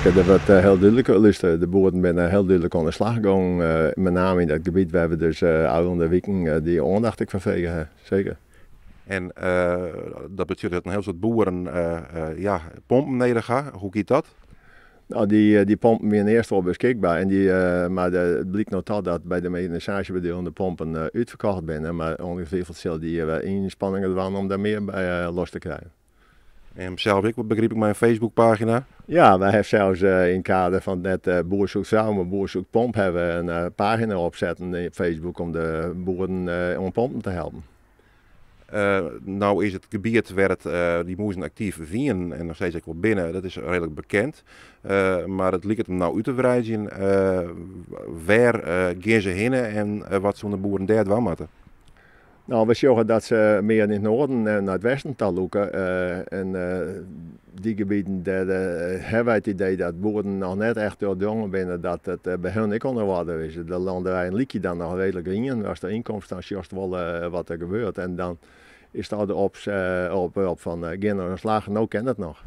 Der wurdt hiel dúdlik lústere. De boeren binne hiel dúdlik oan de slach gongen, met name yn dat gebiet wêr't we dus ôfrûne wiken dy oandacht ek foar frege ha. Seker. En dat betsjut dat in hiel soad boeren ja, pompen nedich ha. Hoe giet dat? No, dy pompen wiene earst wol beskikber, en dy, mar it blykt no toch dat by de meganisaasjebedriuwen de pompen útferkocht binne. Mar ongetwijfeld sille dy wer ynspanningen dwaan om dêr mear by los te krijen. En sels ek, begryp ik, mei in Facebookpagina? Ja, wy hawwe sels yn it kader fan net Boer zoekt vrouw, mar Boer zoekt pomp hawwe we in pagina opsetten op Facebook om de boeren oan pompen te helpen. No is it gebiet wêr't dy mûzen aktyf wienen en noch steeds ek wol binne, dat is reedlik bekend. Mar it liket him no út te wreidzjen. Wêr gean se hinne en wat soene de boeren dêr dwaan moatte? No, we sjogge dat se mear yn it noarden en nei it westen ta lûke. En dy gebieten, dêr hawwe wy it idee dat boeren noch net echt trochdrongen binne dat it by hun ek oan de oarder is. De landerijen lykje dan noch reedlik rien. Ast deryn komst, dan sjochst wol wat der gebeurt. En dan is toch de oprop fan gean oan de slach, no kin it noch.